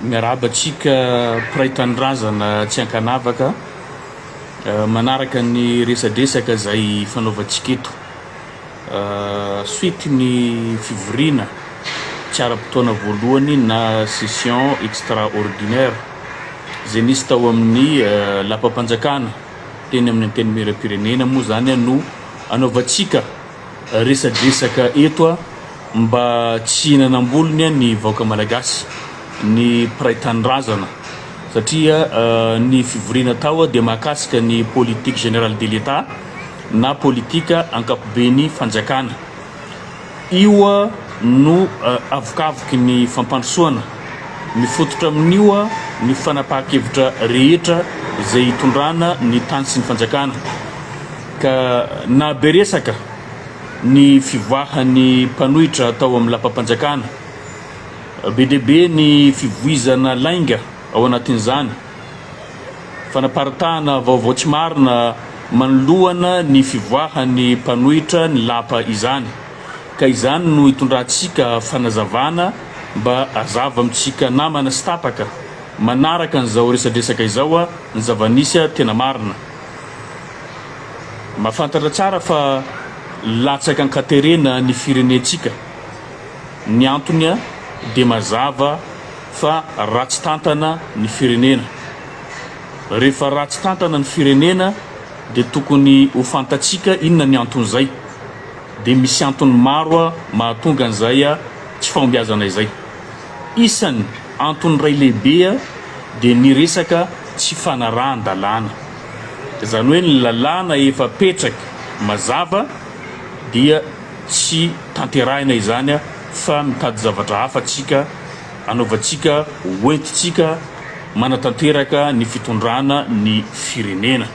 Miarahaba antsika mpiray tanindrazana tsy ankanavaka manaraka ny resadresaka izay ifanaovantsika eto. Suite ny fivoriana tsy ara-potoana voalohany na session extraordinaire izay nisy tao amin'ny lapam-panjakana teny amin'ny Antenimierampirenena moa izany no anaovantsika resadresaka eto mba tsy hihinana am-bolony ny vahoaka malagasy, ny mpiray tanindrazana satria ny fivoriana tao dia mahakasika ny politique générale de l'Etat na politika ankapoben'ny fanjakana. Io no avokavoky ny fampandrosoana. Mifototra amin'io ny fanapahan-kevitra rehetra izay hitondrana ny tany sy ny fanjakana. Ka na be resaka ny fivoahan'ny mpanohitra tao amin'ny lapam-panjakana, be dia be ny fivoizana lainga ao anatin'izany, fanaparitahana vaovao tsy marina manoloana ny fivoahan'ny mpanohitra ny lapa izany. Ka izany no itondrantsika fanazavana mba hazava amintsika namana sy tapaka manaraka an'izao resadresaka izao ny zava-nisy tena marina. Mahafantatra tsara fa latsaka an-katerena ny firenentsika. Ny antony dia mazava fa ratsy tantana ny firenena. Rehefa ratsy tantana ny firenena dia tokony ho fantatsika inona ny anton'izay. Dia misy antony maro mahatonga an'izay tsy fahombiazana izay. Isany antony iray lehibe dia ny resaka tsy fanarahan-dalàna. Izany hoe ny lalàna efa apetraka mazava dia tsy tanterahina izany fa mitady zavatra hafa tsika anaovantsika hoentintsika manatanteraka ny fitondrana ny firenena.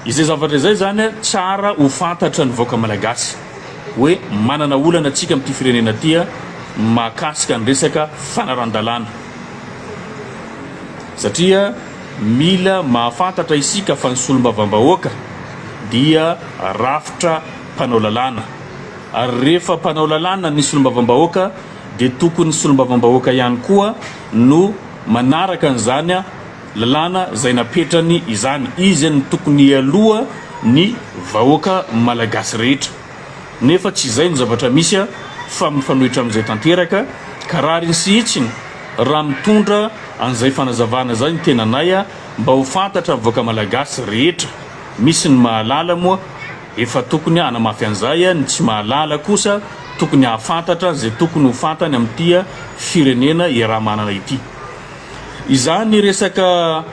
Izay zavatra izay izany tsara ho fantatra ny vahoaka malagasy hoe manana olana tsika amin'ity firenena ity mahakasika ny resaka fanaran-dalàna satria mila mahafantatra isika fa ny solombavambahoaka dia rafitra mpanao lalàna ary rehefa mpanao lalàna ny solombavambahoaka dia tokony solombavambahoaka ihany koa no manaraka an'izany lalàna izay napetrany izany. Izy no tokony hialoha ny vahoaka malagasy rehetra. Nefa tsy izay no zavatra misy fa mifanohitra amin'izay tanteraka ka rariny sy hitsiny raha mitondra an'izay fanazavana izay ny tenanay mba ho fantatra ny vahoaka malagasy rehetra. Misy ny mahalala moa efa tokony hanamafy an'izay, ny tsy mahalala kosa tokony hahafantatra izay tokony ho fantany amin'ity firenena iaraha-manana ity. Izany resaka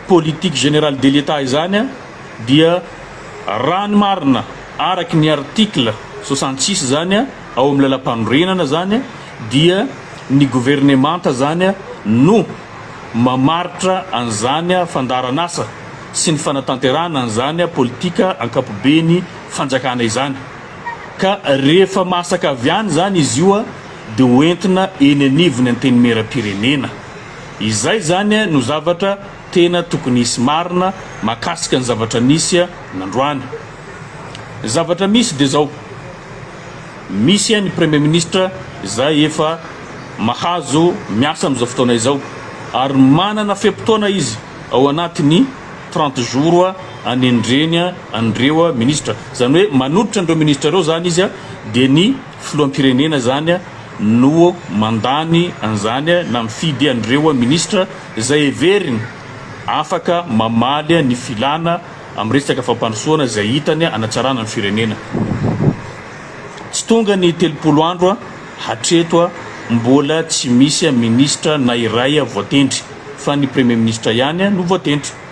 politique générale de l'Etat izany dia raha ny marina araky ny article 66 izany ao amin'ny lalampanorenana izany dia ny governemanta izany no mamaritra an'izany fandaharan'asa sy ny fanatanterahana an'izany politika ankapobeny fanjakana izany. Ka rehefa masaka avy any izany izy io dia ho entina eny anivon'ny Antenimierampirenena. Izay izany no zavatra tena tokony hisy marina mahakasika ny zavatra nisy nandroany. Ny zavatra misy dia izao, misy ny Premier Ministre izay efa mahazo miasa amin'izao fotoana izao ary manana fe-potoana izy ao anatin'ny 30 jours anendreny an'ireo ministra. Izany hoe manolotra an'ireo ministra ireo izany izy dia ny filoham-pirenena izany no mandany an'izany na mifidy an'ireo ministra izay heveriny afaka mamaly ny filana amin'ny resaka fampandrosoana izay hitany hanatsarana ny firenena. Tsy tonga ny 30 andro hatreto mbola tsy misy ministra na iray voatendry fa ny premier ministre ihany no voatendry.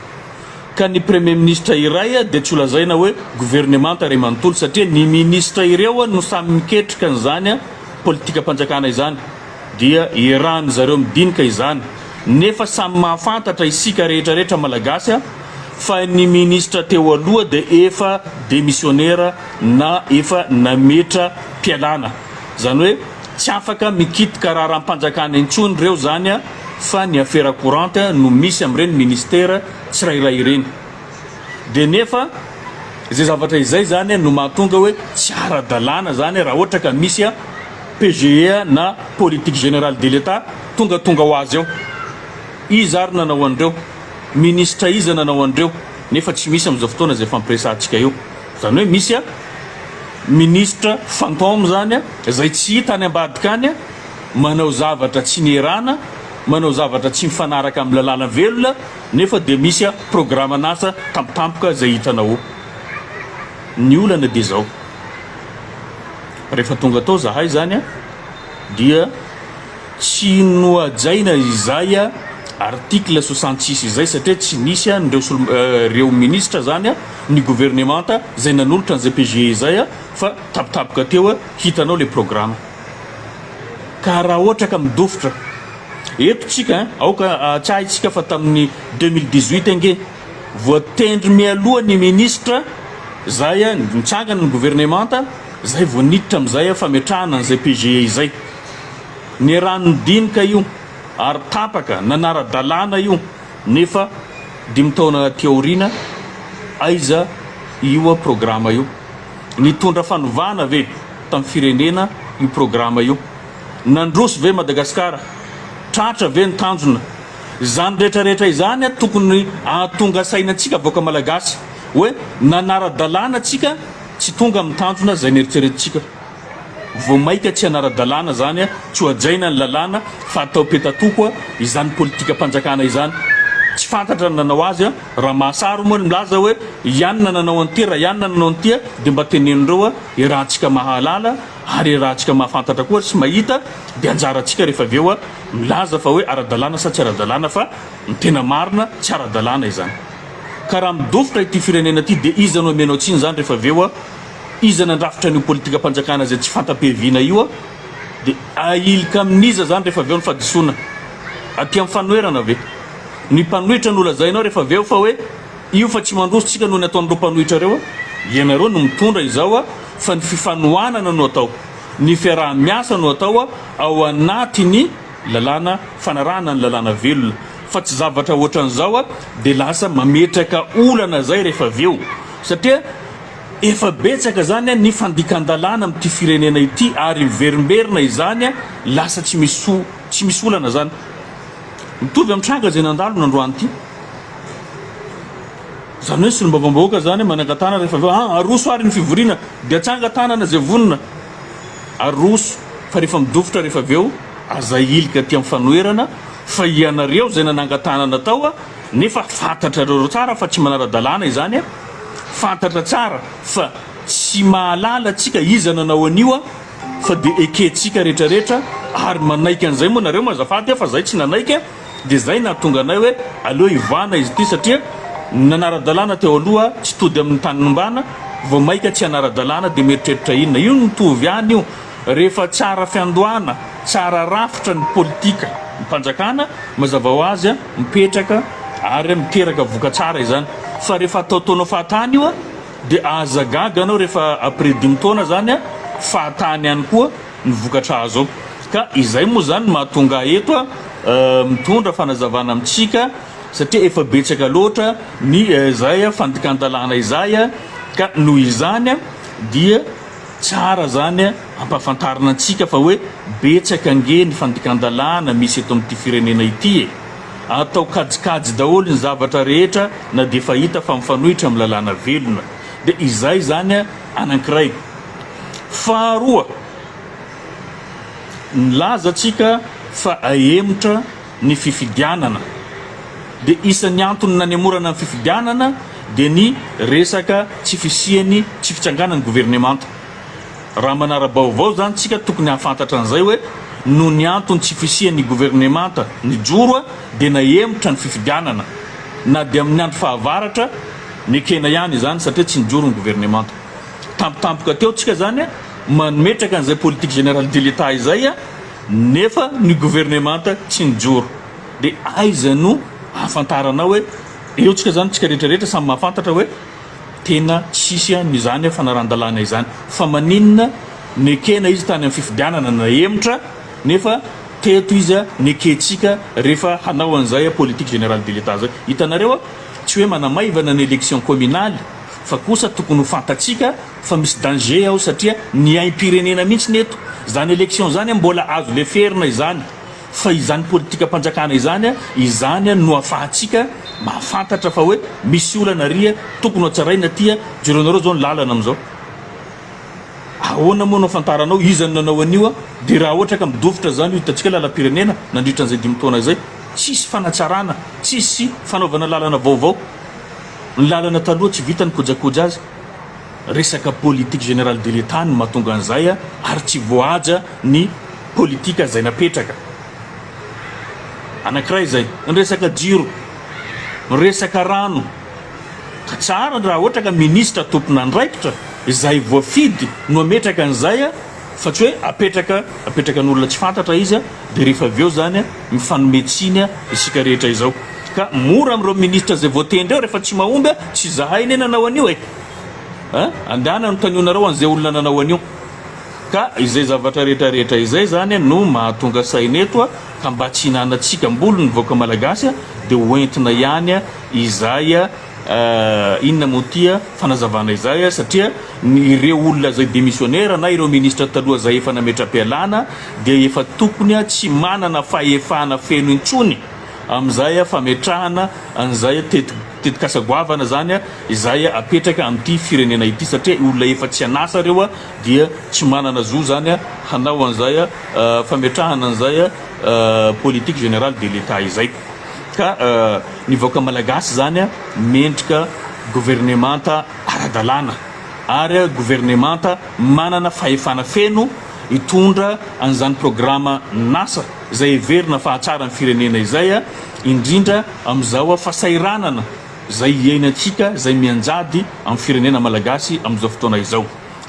Ka ny premier ministre iray dia tsy ho lazaina hoe governemanta iray manontolo satria ny ministre ireo no samy miketrika an'izany politikam-panjakana izany dia iarahan'ny zareo midinika izany nefa samy mahafantatra isika rehetra rehetra malagasy fa ny ministre teo aloha dia efa demissionnaire na efa nametra pialana izany hoe tsy afaka mikitika raharaham-panjakana intsony ireo izany fa ny affaire courante no misy amin'ireny ministère tsirairay ireny dia nefa izay zavatra izay izany no mahatonga hoe tsy ara-dalàna izany raha ohatra ka misy PGE na politique générale de l'Etat. tongatonga ho azy eo. Iza ary nanao an'ireo? Minisitra iza nanao an'ireo? Nefa tsy misy amin'izao fotoana izay fampiresahantsika eo. Izany hoe misy minisitra fantôme izany izay tsy hita any ambadika any manao zavatra tsy nierana, manao zavatra tsy mifanaraka amin'ny lalàna velona nefa dia misy programan'asa tampotampoka izay hitanao eo. Ny olana dia izao, rehefa tonga tao zahay izany dia tsy nohajaina izay article 66 izay satria tsy nisy an'ireo solo ireo minisitra izany ny governemanta izay nanolotra an'izay PGE izay fa tampotampoka teo hitanao le programa. Ka raha ohatra ka midofotra eto tsika, aoka hahatsiahy tsika fa tamin'ny 2018 ange Voatendry mialoha ny minisitra zay nitsangana ny governemanta zay vao niditra amin'izay fametrahana an'izay PGE izay. Niaraha-nidinika io ary tapaka nanara-dalàna io nefa dimy taona aty aoriana aiza io programa io? Nitondra fanovana ve tamin'ny firenena io programa io? Nandroso ve Madagasikara? Tratra ve ny tanjona? Izany rehetra rehetra izany tokony ahatonga saina antsika vahoaka Malagasy hoe nanara-dalàna tsika tsy tonga amin'ny tanjona izay neritreretintsika. Vao maika tsy hanara-dalàna izany, tsy ho hajaina ny lalàna fa atao petatoko izany politikam-panjakana izany. Tsy fantatra ny nanao azy, raha mahasaro moa ny milaza hoe i anona nanao an'ity, raha i anona nanao an'ity dia mba tenenon'ireo iarahantsika mahalala ary iarahantsika mahafantatra koa sy mahita dia anjarantsika rehefa avy eo Milaza fa hoe ara-dalàna sa tsy ara-dalàna fa ny tena marina tsy ara-dalàna izany. Ka raha midofotra ity firenena ity dia iza no amenao tsiny izany rehefa avy eo? Iza nandrafitra an'io politikam-panjakana izay tsy fanta-piaviana io? Dia ahilika amin'iza izany rehefa avy eo ny fahadisoana? Aty amin'ny fanoherana ve? Ny mpanohitra no lazainao rehefa avy eo fa hoe io fa tsy mandroso tsika noho ny ataon'ireo mpanohitra ireo? Ianareo no mitondra izao fa ny fifanohanana no atao. Ny fiaraha-miasa no atao ao anatin'ny lalàna fanarahana ny lalàna velona fa tsy zavatra ohatran'izao dia lasa mametraka olana zay rehefa avy eo satria efa betsaka zany ny fandikan-dalàna amin'ity firenena ity ary miverimberina izany lasa tsy misy tsy misy olana zany mitovy amin'ny tranga izay nandalo nandroany ity. Izany hoe solombavambahoaka izany manangan-tanana rehefa avy eo, ah aroso ary ny fivoriana dia atsangan-tanana izay vonona, aroso fa rehefa midofotra rehefa avy eo aza ahilika aty amin'ny fanoherana fa ianareo izay nanangan-tanana tao nefa fantatrareo tsara fa tsy manara-dalàna izany, fantatra tsara fa tsy mahalala antsika iza nanao an'io fa dia ekentsika rehetrarehetra ary manaiky an'izay moa nareo moa azafady fa zay tsy nanaiky. Dia izay nahatonga anay hoe aleo hivana izy ity satria ny nanara-dalàna teo aloha tsy tody amin'ny tany nombana, vao maika tsy hanara-dalàna dia mieritreritra inona? Io mitovy ihany io, rehefa tsara fiandohana, tsara rafitra ny politika mpanjakana, mazava ho azy mipetraka ary miteraka voka-tsara izany, fa rehefa ataotaonao fahatany io dia aza gaga anao rehefa après dimy taona izany fahatany ihany koa. ny vokatra azo ao. Ka izay moa izany no mahatonga ahy eto mitondra fanazavana amintsika satria efa betsaka loatra ny izay fandikan-dalàna izay ka noho izany dia tsara izany ampahafantarina antsika fa hoe betsaka ange ny fandikan-dalàna misy eto amin'ity firenena ity e! Atao kajikajy daholo ny zavatra rehetra na dia efa hita fa mifanohitra amin'ny lalàna velona. Dia izay izany anankiray. Faharoa, nilaza antsika fa ahemotra ny fifidianana. Dia isan'ny antony nanemorana ny fifidianana dia ny resaka tsy fisian'ny tsy fitsanganan'ny governemanta. Raha manara-baovao izany tsika tokony hahafantatra an'izay hoe noho ny antony tsy fisian'ny governemanta nijoro dia nahemotra ny fifidianana. Na dia amin'ny andro fahavaratra nekena ihany izany satria tsy nijoro ny governemanta. Tampotampoka teo tsika zany mametraka an'izay politique générale de l'Etat izay nefa ny governemanta tsy nijoro. De aiza no ahafantaranao hoe eo tsika zany tsika rehetra rehetra samy mahafantatra hoe tena tsisy an'izany fanaran-dalàna izany. Fa maninona nekena izy tany amin'ny fifidianana nahemotra nefa teto izy nekentsika rehefa hanao an'izay politique générale de l'Etat zay. Hitanareo tsy hoe manamaivana ny élection communale. Fa kosa tokony ho fantatsika fa misy danger ao satria ny aim-pirenena mihitsy ny eto. Zany election zany mbola azo leferina izany. Fa izany politikam-panjakana izany, izany no ahafahantsika mahafantatra fa hoe misy olana ary tokony ho hatsaraina aty, jerenareo izao ny lalana amin'izao. Ahoana moa no ahafantaranao iza no nanao an'io? Dia raha ohatra ka midofotra izany io hitantsika lalam-pirenena nandritra an'izay dimy taona izay, tsisy fanatsarana, tsisy fanaovana lalana vaovao. Ny lalana taloha tsy vita ny kojakoja azy. Resaka politique générale de l'Etat no mahatonga an'izay ary tsy voahaja ny politika izay napetraka. Anankiray izay. Ny resaka jiro, ny resaka rano. Ka tsara raha ohatra ka minisitra tompon'andraikitra izay voafidy no hametraka an'izay fa tsy hoe apetraka apetrakan'olona tsy fantatra izy dia rehefa avy eo izany mifanome tsiny isika rehetra izao. Ka mora amin'ireo minisitra izay voatendry eo rehefa tsy mahomby tsy izahay anie nanao an'io e! A! Andehana anontanionareo an'izay olona nanao an'io. Ka izay zavatra rehetra rehetra izay izany no mahatonga saina eto ka mba tsy hinanantsika am-bolo ny vahoaka malagasy dia ho entina ihany izay inona moa ity fanazavana izay satria ny ireo olona izay demissionnaire na ireo ministra taloha izay efa nametra-pialana dia efa tokony tsy manana fahefana feno intsony amin'izay fametrahana an'izay tetikasa goavana izany izay apetraka amin'ity firenena ity satria olona efa tsy an'asa ireo dia tsy manana zo izany hanao an'izay fametrahana an'izay politique générale de l'Etat izay. Ka ny vahoaka malagasy izany mendrika governemanta ara-dalàna ary governemanta manana fahefana feno hitondra an'izany programa nasa izay heverina fa hahatsara ny firenena izay, indrindra amin'izao fahasahiranana izay iainantsika izay mianjady amin'ny firenena malagasy amin'izao fotoana izao.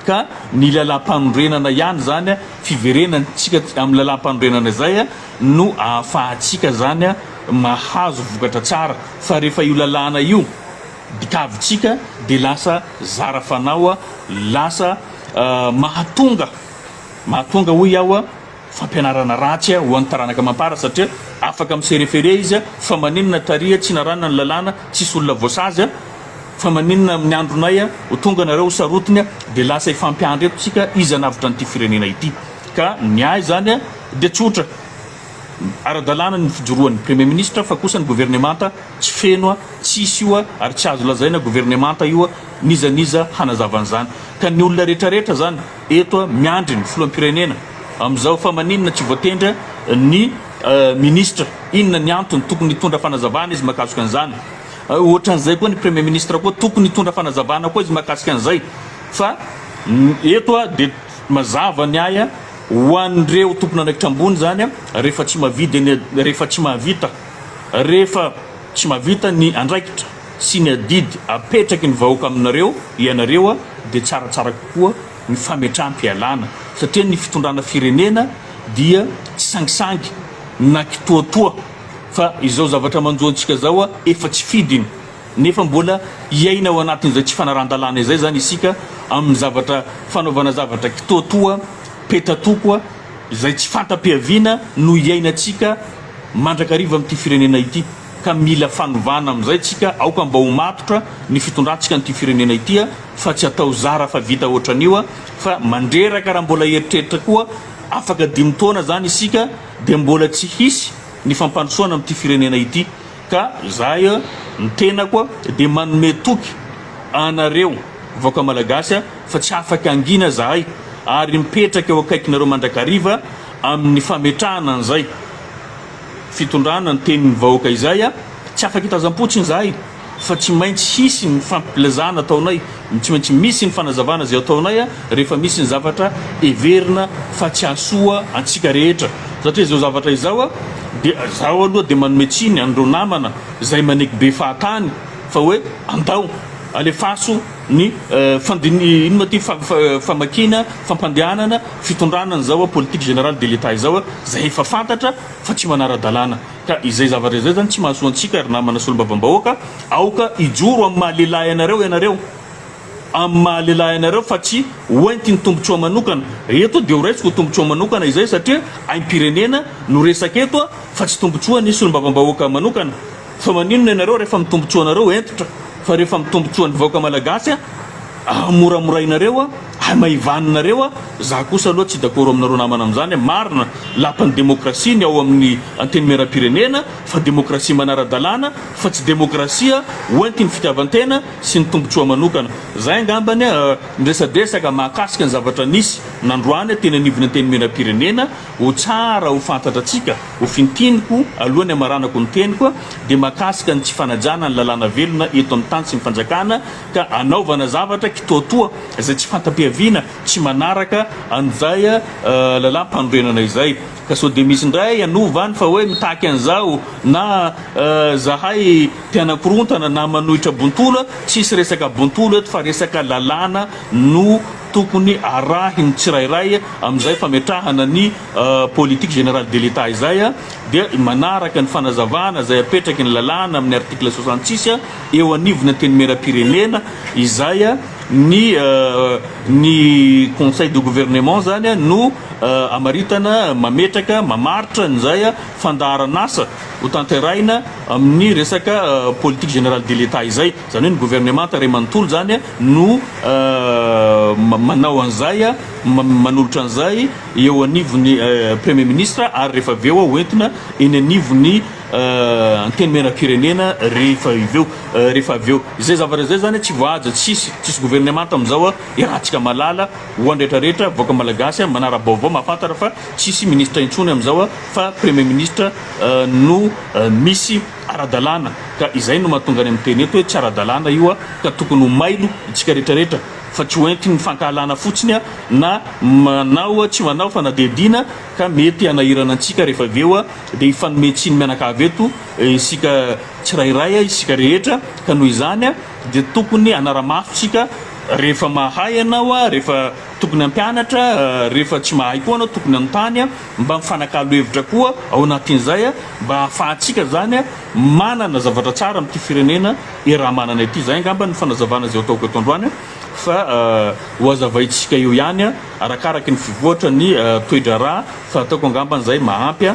Ka ny lalàmpanorenana ihany izany, fiverenantsika amin'ny lalàmpanorenana izay no ahafahantsika izany mahazo vokatra tsara, fa rehefa io lalàna io dikavintsika dia lasa zara fanao, lasa mahatonga, mahatonga hoy aho, Fampianarana ratsy ho an'ny taranaka amam-para satria afaka mi se referer izy fa maninona tary tsy narahina ny lalàna tsisy olona voasazy fa maninona amin'ny andronay ho tonga nareo ho sarotiny dia lasa hifampiandry eto tsika iza hanavotra an'ity firenena ity ka ny ahy zany dia tsotra ara-dalàna ny fijoroan'ny premier ministre fa kosa ny governemanta tsy feno tsisy io ary tsy azo lazaina governemanta io n'iza n'iza hanazava an'izany ka ny olona retraretra zany Eto miandry ny filoham-pirenena amin'izao fa maninona tsy voatendry ny ministra? Inona ny antony? Tokony hitondra fanazavana izy mahakasika an'izany. Ohatran'izay koa ny premier ministre koa tokony hitondra fanazavana koa izy mahakasika an'izay. Fa eto dia mazava ny ahy ho an'ireo tompon'andraikitra ambony izany rehefa tsy mahavidy ny rehefa tsy mahavita rehefa tsy mahavita ny andraikitra sy ny adidy apetraky ny vahoaka aminareo ianareo dia tsaratsara kokoa ny fametraham-pialana satria ny fitondrana firenena dia tsy sangisangy na kitoatoa fa izao zavatra manjo antsika izao efa tsy fidiny nefa mbola hiaina ao anatin'izay tsy fanarahan-dalàna izay izany isika amin'ny zavatra fanaovana zavatra kitoatoa petatoko izay tsy fanta-piaviana no hiainantsika mandrakariva amin'ity firenena ity. ka mila fanovana amin'izay tsika, aoka mba ho matotra ny fitondrantsika an'ity firenena ity a, fa tsy atao zara fa vita ohatran'io a, fa mandreraka raha mbola eritreritra koa, afaka dimy taona zany isika dia mbola tsy hisy ny fampandrosoana amin'ity firenena ity, ka zahay a, ny tenako a, dia manome toky anareo vahoaka malagasy a, fa tsy afaka hangina zahay ary mipetraka eo akaikinareo mandrakariva amin'ny fametrahana an'izay. fitondrana ny tenin'ny vahoaka izay a! Tsy afaka hitazam-potsiny izahay fa tsy maintsy hisy ny fampilazana ataonay, tsy maintsy misy ny fanazavana izay ataonay a rehefa misy ny zavatra heverina fa tsy hahasoa antsika rehetra satria izao zavatra izao a dia izaho aloha dia manome tsiny an'ireo namana izay maneky be fahatany fa hoe andao alefaso ny fandini inona moa ity famakiana fampandehanana fitondrana an'izao politique générale de l'Etat izao izay efa fantatra fa tsy manara-dalàna ka izay zavatra izay zany tsy mahasoa antsika ry namana solombavambahoaka aoka hijoro amin'ny maha lehilahy anareo ianareo amin'ny maha lehilahy anareo fa tsy hoentin'ny tombotsoa manokana eto dia ho raisiko ho tombotsoa manokana izay satria aim-pirenena no resaka eto fa tsy tombotsoa ny solombavambahoaka manokana Fa maninona ianareo rehefa amin'ny tombotsoanareo hentitra fa rehefa amin'ny tombotsoan'ny vahoaka malagasy ahamoramorainareo. hamaivaninareo a, za kosa aloha tsy dakoro aminareo namana amin'izany a, marina lapan'ny demokrasia ny ao amin'ny antenimierampirenena fa demokrasia manara-dalàna fa tsy demokrasia hoentin'ny fitiavan-tena sy ny tombotsoa manokana. Zay angambany a, niresadresaka mahakasika ny zavatra nisy nandroany teny anivon'ny antenimierampirenena, ho tsara ho fantatratsika, ho fintiniko alohan'ny hamaranako ny teniko dia mahakasika ny tsy fanajana ny lalàna velona eto amin'ny tany sy ny fanjakana ka anaovana zavatra kitoatoa izay tsy fantam-piaviana tsy manaraka an'izay lalàm-panorenana izay ka sao dia misy indray hanova any fa hoe mitaky an'izao na zahay te hanakorontana na manohitra bontolo, tsisy resaka bontolo eto fa resaka lalàna no tokony arahin'ny tsirairay amin'izay fametrahana ny politique générale de l'Etat izay dia manaraka ny fanazavana izay apetraky ny lalàna amin'ny article 66 eo anivon'ny antenimierampirenena izay ny ny conseil de gouvernement zany no amaritana mametraka mamaritra an'izay fandaharan'asa ho tanterahina amin'ny resaka politique générale de l'Etat izay, izany hoe ny gouvernemanta iray manontolo izany no manao an'izay, manolotra an'izay eo anivon'ny Premier ministre ary rehefa avy eo hoentina eny anivon'ny Antenimierampirenena rehefa avy eo, rehefa avy eo. Izay zavatra izay izany tsy voahaja, tsisy, tsisy gouvernemanta amin'izao iarahantsika mahalala ho an'ny rehetra rehetra, vahoaka malagasy manara-baovao mahafantatra fa tsisy ministra intsony amin'izao fa Premier ministre no misy ara-dalàna ka izay no mahatonga ny miteny eto hoe tsy ara-dalàna io ka tokony ho mailo isika rehetra rehetra fa tsy ho entin'ny fankahalana fotsiny na manao tsy manao fanadihadiana ka mety hanahirana antsika rehefa avy eo dia hifanome tsiny mianakavy eto isika tsirairay isika rehetra ka noho izany dia tokony hanara-maso isika rehefa mahay ianao rehefa tokony hampianatra rehefa tsy mahay koa anao tokony hanontany mba mifanakalo hevitra koa ao anatin'izay mba hahafahantsika zany manana zavatra tsara amin'ity firenena iaraha-manana ity. Izay angamba ny fanazavana izay ataoko eto androany fa ho hazavaintsika eo ihany arakaraky ny fivoatra ny toe-draharaha fa ataoko angambany izay mahampy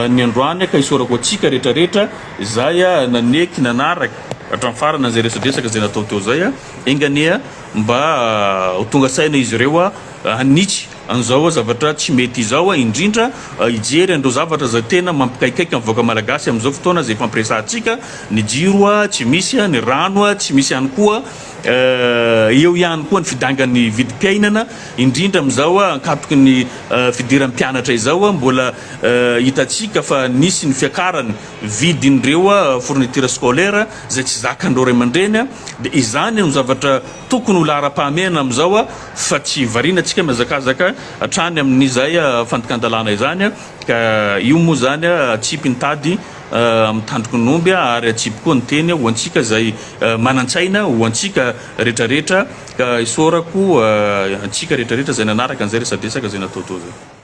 ny androany ka isaorako antsika rehetrarehetra izay naneky nanaraka hatramin'ny farany an'izay resadresaka izay natao teo izay. Enga anie mba ho tonga saina izy ireo hanitsy An'izao zavatra tsy mety izao, indrindra hijery an'ireo zavatra izay tena mampikaikaika ny vahoaka malagasy amin'izao fotoana izay ifampiresahantsika, ny jiro tsy misy, ny rano tsy misy ihany koa, eo ihany koa ny fidangan'ny vidim-piainana, indrindra amin'izao ankatoky ny fidiran'ny mpianatra izao, mbola hitantsika fa nisy ny fiakaran'ny vidin'ireo fourniture scolaire izay tsy zakan'ireo ray aman-dreny, dia izany no zavatra tokony ho laharam-pahamehana amin'izao fa tsy variana tsika mihazakazaka hatrany amin'izay fandikan-dalàna izany ka io moa izany atsipy ny tady amin'ny tandroky ny omby ary atsipy koa ny teny ho antsika izay manan-tsaina ho antsika rehetrarehetra ka isaorako antsika rehetrarehetra izay nanaraka an'izay resadresaka izay natao teo izay.